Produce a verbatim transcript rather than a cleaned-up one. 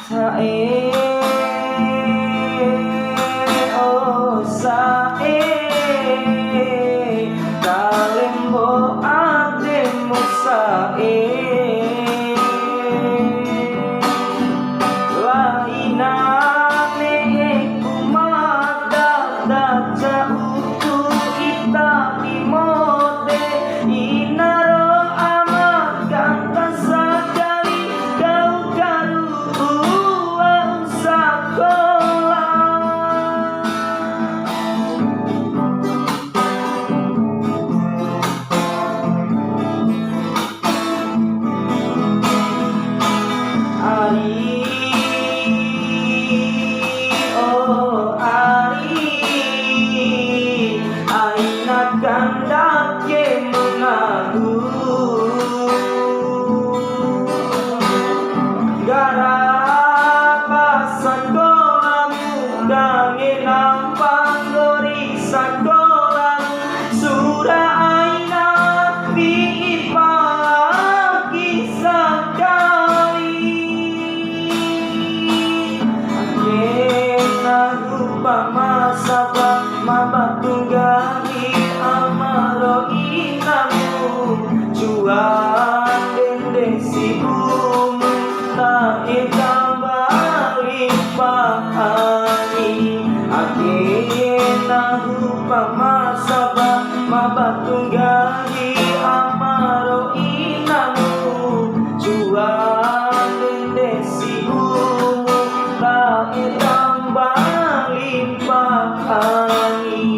Sa'e, o sa'e, kalembo ademu sa'e. Laina ne'eku mada daca utu ita di mode, ina ro ama ganta sakali kau karu'u au sakola. Ari, o ari, aina kandake mengaku. Gara ba sakolamu kangena panggori sakolamu, sura aina wi'i paki sakali. Kena rupa ma saba ma batu nggahi ama ro inamu, cua ndende si bumu, ta eda mbali pa angi. Ake nahu pa ma saba ma batu nggahi ama ro inamu, cua ndende si bumu, ta eda mbali pa angi.